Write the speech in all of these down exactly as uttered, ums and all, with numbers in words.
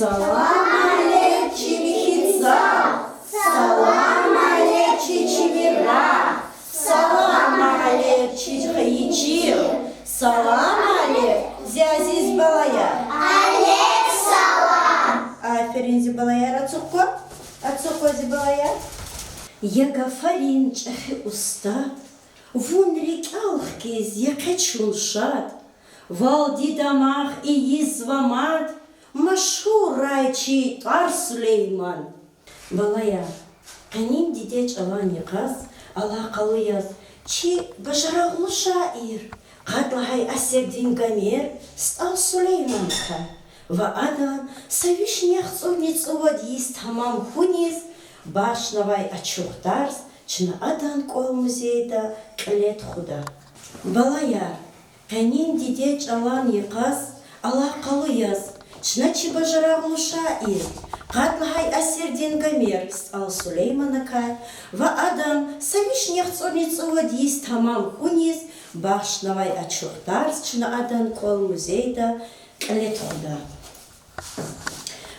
Салам алейк, чи михьи цав! Салам алейк, чи чими рагъ! Салам алейк, чи хайи чил! Салам алейк, зи азиз балаяр! Алейк салам! Аферин, зи балаяр, ацукьва, ацукьва, зи балаяр. Я гафарин чӀехи устад, вун рикӀел хкиз, я къе чун шад, валди дамах ийизва мад, машгьуррай чи тӀвар Сулейман. Балаяр, къенин диде чӀалан йикъаз алакъалу яз чи бажарагълу шаир, къад лагьай асирдин Гомер СтӀал Сулейман ква ва адан са вишни яхцӀурни цӀувад йис тамам хьуниз бахшнавай ачух тарс чна адан кӀвал музейда кьиле тухуда. Балаяр, къенин диде чӀалан йикъаз алакъалу яз чна чи бажарагълу шаир, къад лагьай асирдин Гомер СтӀал Сулейманакай ва адан са вишни яхцӀурни цӀувад йис тамам хьуниз бахшнавай ачух тарс чна адан кӀвал музейда кьиле тухуда.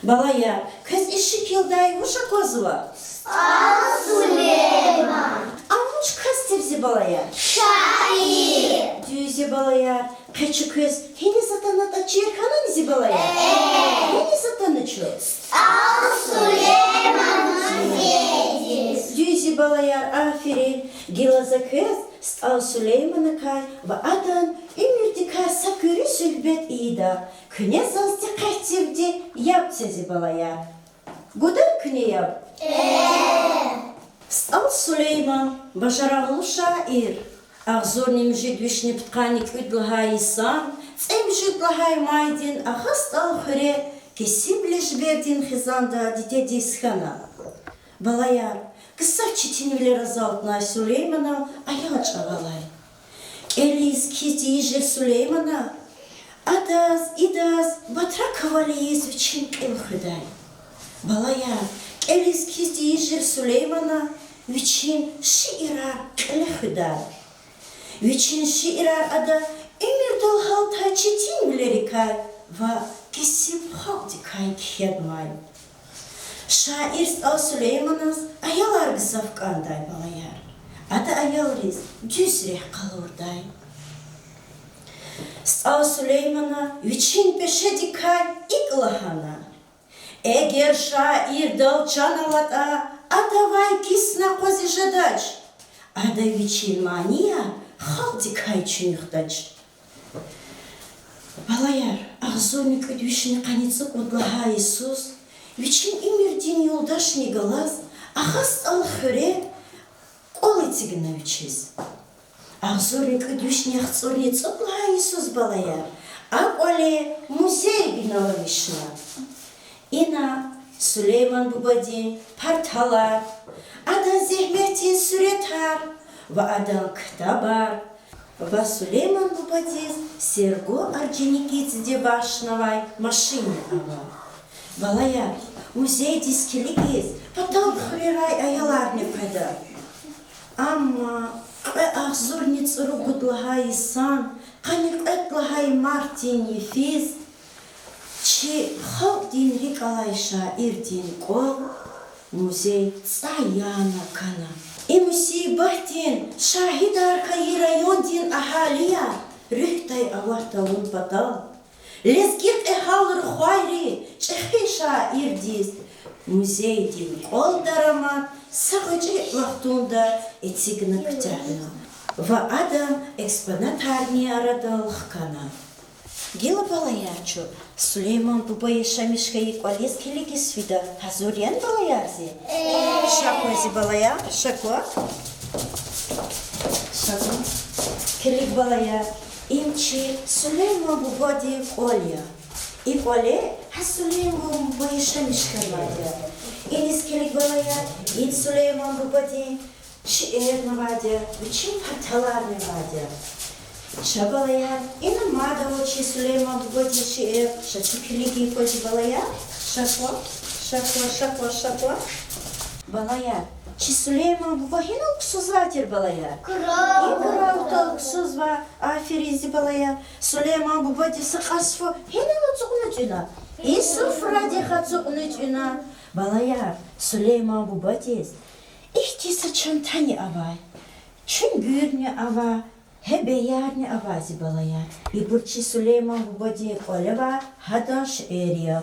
Балаяр, квез и шикилдай вуж аквазва? СтӀал Сулейман. А вун чкас тир, зи балаяр? Шаир. Дуьз, зи балаяр. Къе чун квез гьиниз атанатӀа чир хьанани, зи балаяр? Гьиниз атана чун? СтӀал Сулейман музейдиз. Дуьз, зи балаяр, аферин. Гила за квез СтӀал Сулейманакай ва адан уьмуьрдикай са куьруь суьгьбет ийида. Куьне заз дикъетдивди яб це, зи балаяр. Гудай куьне яб? СтӀал Сулейман, бажарагълу шаир, агъзурни муьжуьд вишни пудкъанни кӀуьд лагьай йисан цӀемуьжуьд лагьай майдин Агъа СтӀал хуьре кесиб лежбердин хизанда дидедиз хьана. Балаяр, гзаф четинвилер азалтнай Сулейманан аял чӀавалай. КӀелиз кхьиз тийижир Сулеймана адаз, идаз батра кавал ийиз вичин кьил хуьдай. Балаяр, кӀелиз кхьиз тийижир Сулеймана вичин шиирар кьиле хуьдай. Вичин шиирар ада уьмуьрдал гьалтай четинвилерикай ва кесиб халкьдикай кхьенвай. Шаир СтӀал Сулейманаз аялар гзаф кӀандай, балаяр. Ада аялриз дуьз рехъ къалурдай. СтӀал Сулеймана вичин пешедикай икӀ лагьана: эгер шаирдал чан аватӀа, адавай кисна акъвазиз жедач, ада вичин манияр халкьдикай чуьнуьхдач. Балаяр, агъзурни кӀуьд вишни къанни цӀукьуд лагьай йисуз вичин уьмуьрдин юлдашни галаз Агъа СтӀал хуьре кӀвал эцигна вичиз. Агъзурни кӀуьд вишни яхцӀурни цӀукьуд лагьай йисуз, балаяр, а кӀвале музей биналамишна. Ина Сулейман бубадин парталар, адан зегьметдин суьретар ва адан ктабар, ва Сулейман бубадиз Серго Орджоникидзеди бахшнавай машинни ава. Балаяр, музейдиз килигиз патав хуьрерай аяларни къведа. Амма кьве агъзурни цӀуругуд лагьай йисан къанни кьвед лагьай мартдин йифиз чи халкьдин рикӀ алай шаирдин кӀвал музей цӀай яна кана. И мусибатдин шагьидар хьайи райондин агьалияр руьгьдай ават тавун патал, лезги кьегьал рухвайри чӀехи шаирдиз музейдин кӀвал дарамат са гъвечӀи вахтунда эцигна куьтягьна ва адан экспонатарни арадал хкана. Гила, балаяр, чун Сулейман буба яшамиш хьайи кӀвализ килигиз фида. Гьазур яни, балаяр, зи? Ша кван, зи балаяр, ша кван. Ша кван. Килиг, балаяр, им чи Сулейман бубадин кӀвал я. И кӀвале гьа Сулейман буба яшамиш хьанвайди я. Иниз килиг, балаяр, им Сулейман бубадин шиирни авайди я, вичин парталарни авайди я. Ша, балаяр, ина мад ава чи Сулейман бубадин шиир, ша чун килигин кван, зи балаяр. Ша кван, ша кван, ша кван, ша кван. Балаяр, чи Сулейман буба гьинал ксузвай тир, балаяр? Крав. И кравдал ксузва. Аферин, зи балаяр. Сулейман бубади са кьас фу гьинал ацукьна тӀуьна? И суфрадихъ ацукьна тӀуьна. Балаяр, Сулейман бубадиз ихьтин са чантани авай, чуьнгуьрни авай, гьебеярни авай, зи балаяр. Ибур чи Сулейман бубадин кӀвале авай, гьадан шиир я.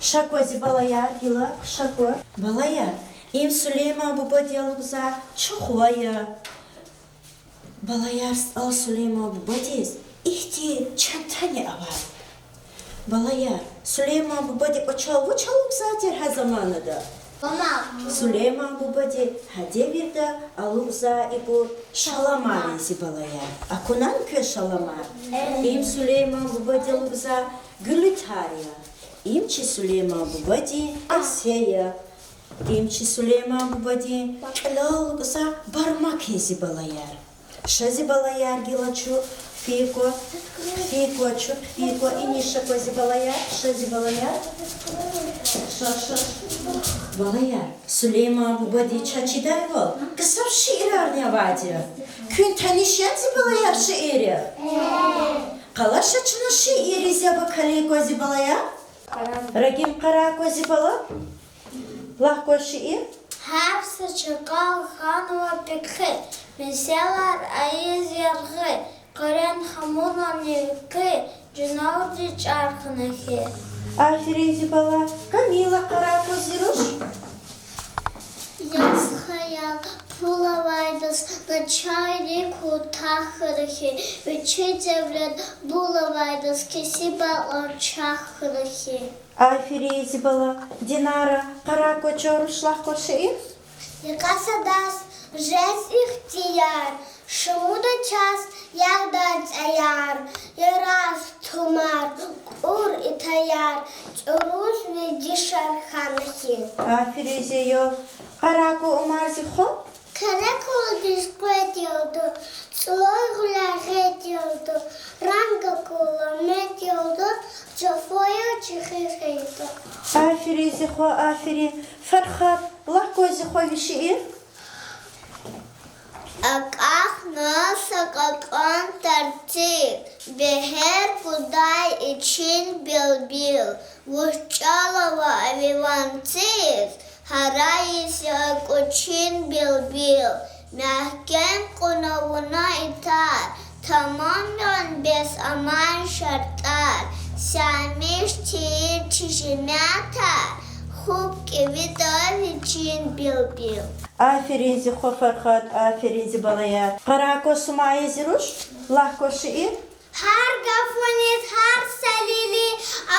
Ша кван, зи балаяр, гила ша кван. Балаяр, им Сулейман бубади алукӀзавай чухвай я. Балаяр, СтӀал Сулейман бубадиз ихьтин чантани авай. Балаяр, Сулейман бубади кӀвачел вуч алукӀзавай тир гьа заманада? Сулейман бубади гьа девирда алукӀзавай ибур шаламар я, зи балаяр. Акунани квез шаламар? Им Сулейман бубади алукӀзавай гуьлуьтар я. Им чи Сулейман бубадин эсе я. Им чи Сулейман бубадин кьилел алукӀзавай бармак я, зи балаяр. Ша, зи балаяр, гила чун хъфин кван, хъфин кван чун, хъфин кван, иниз ша кван, зи балаяр, ша, зи балаяр. Ша, ша, ша. Балаяр, Сулейман бубади чаз чидайвал гзаф шиирарни авайди я. Куьн таниш яни, зи балаяр, шиирар? Къала ша чна шиириз яб акалин кваз, зи балаяр. Рагим, къарагъ кван, зи бала. Лагь кван шиир. Гьар са чакъал хьанва пехъи, меселар ийиз яргъи, къуьрен хамунани векъи, жуьналди чӀар хьана хьи. Аферин, зи бала. Камила, къарагъ кван, зи руш. Яз хьаял пул авайдаз начагъ рикӀ утахьана хьи, вичи девлет бул авайдаз кесиб алчахьана хьи. Аферин, зи бала. Динара, къарагъ кван, чан руш, лагь кван шиир. Йикъа садаз жез ихтияр, шумуда чаз ягъдай цӀаяр, яраз тумар, кьур итаяр, чӀуруз ви дишар хьана хьи. Аферин, зи ял. Къарагъ кван, Умар, зи хва. Къаракъудиз къвед ялда, цӀлуй гъуьлягъ гъед ялда, ранг акула мед ялда, жафояр чӀехи гъейда. Аферин, зи хва, аферин. Фархад, лагь кван, зи хва, ви шиир. АкӀахна са кьакьан тарцик, бегьер гудай ичин билбил, вуч чӀал ава ви ванциз, гьарайиз я кӀучин билбил, мягькем кьуна вуна и тар, тамам яни бес амай шартӀар, сямиш тийир чи жемятар, хупӀ кӀевида вичин билбил. Аферин, зи хва Фархад, аферин, зи балаяр. Къарагъ кван, Сумая, зи руш, лагь кван шиир. Гьар гафуниз гьар са лили,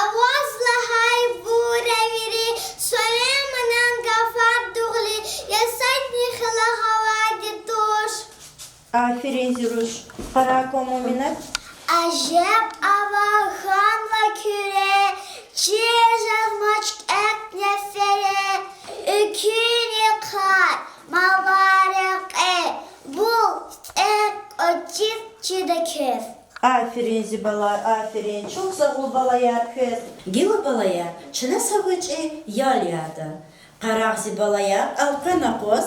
аваз лагьай бура вири, Сулейманан гафар дугъли я, садни хила гьавайди туш. Аферин, зи руш. Къарагъ кван, Муъминат. Ажеб ава хьанва Куьре, чир жезмач кӀек нефере, экуьнин хъай, малар рекье, бул, цӀекӀ, кӀвачиз чида квез. Аферин, зи балаяр, аферин. Чухсагъул, балаяр, квез. Гила, балаяр, чна са гъвечӀи ял яда. Къарагъ, зи балаяр, элкъвена акъваз.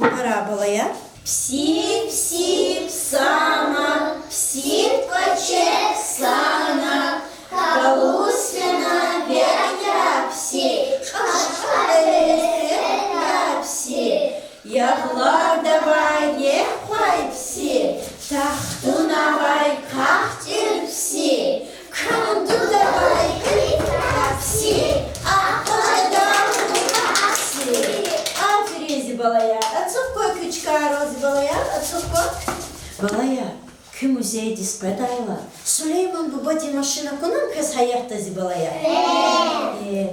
Къарагъ, балаяр. Пси, пси, псама, пси кӀваче ксана, калуз фена векь я пси, кьашкьа элес фена пси, ягълардавай ехъ хъвай пси, тахтунавай къахчӀил пси, кандудавай кьиф я пси, акъажадал рукъа пси. Аферин, зи балаяр. Ацукь кван куь чкайрал, зи балаяр, ацукь кван. Балаяр, куь музейдиз къведайла, Сулейман бубадин машин акунани квез гьаятда, зи балаяр? Э.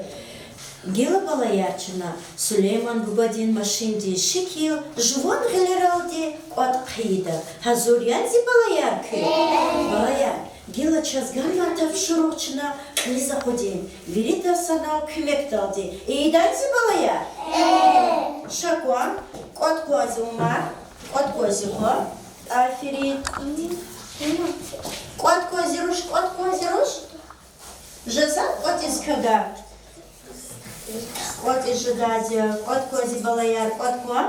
Гила, балаяр, чна Сулейман бубадин машиндин шикил жуван гъилералди кӀватӀ хъийида. Гьазур яни, зи балаяр, куьн? Балаяр, гила чаз ганвай тапшуругъ чна кьилиз акъудин, вирида санал куьмекдалди ийидани, зи балаяр? Ша кван, кӀватӀ кван, зи Умар, кӀватӀ кван, зи хва. Аферин. КӀватӀ кван, зи руш, кӀватӀ кван, зи руш. Жеза кӀватӀиз квада? КӀватӀиз жедайди я, кӀватӀ кван, зи балаяр, кӀватӀ кван.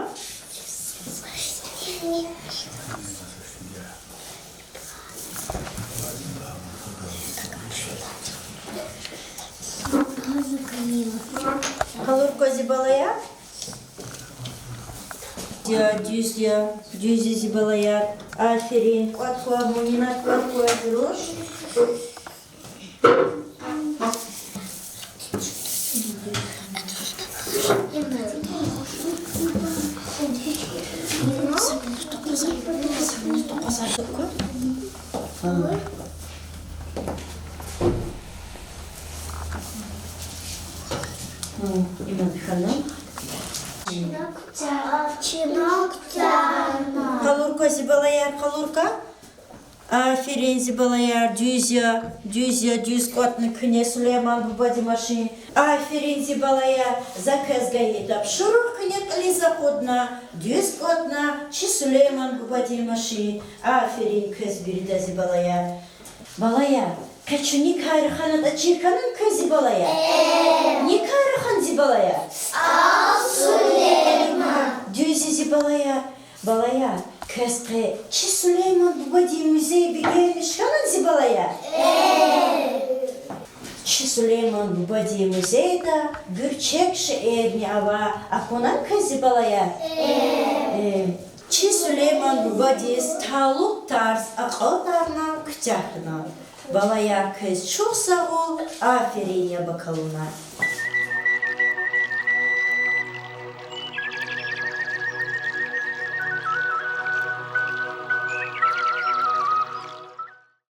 Къалур кван зи балаяр. Я, дуьз я, дуьз я зи балаяр. Аферин, кӀватӀ кван, Мунина, кӀватӀ кван, руш. Къалур кван зи балаяр, къалур кван. Аферин, зи балаяр, дуьз я, дуьз я, дуьз кӀватӀна куьне Сулейман бубадин машин. Аферин, зи балаяр, за квез гайи тапшуругъ куьне кьилиз акъудна, дуьз кӀватӀна чи Сулейман бубадин машин. Аферин квез вирида, зи балаяр. Балаяр, къе чун ни кар хьанатӀа чир хьанани квез, зи балаяр? Ни кар хьана, зи балаяр? Дуьз я, зи балаяр. Балаяр, квез къе чи Сулейман бубадин музей бегенмиш хьанани, зи балаяр? Чи Сулейман бубадин музейда гуьрчег шейэрни ава, акунани квез, зи балаяр? Чи Сулейман бубадиз талукь тарс акьалтӀарна куьтягь хьана. Балаяр, квез чухсагъул, аферин яб акалуна.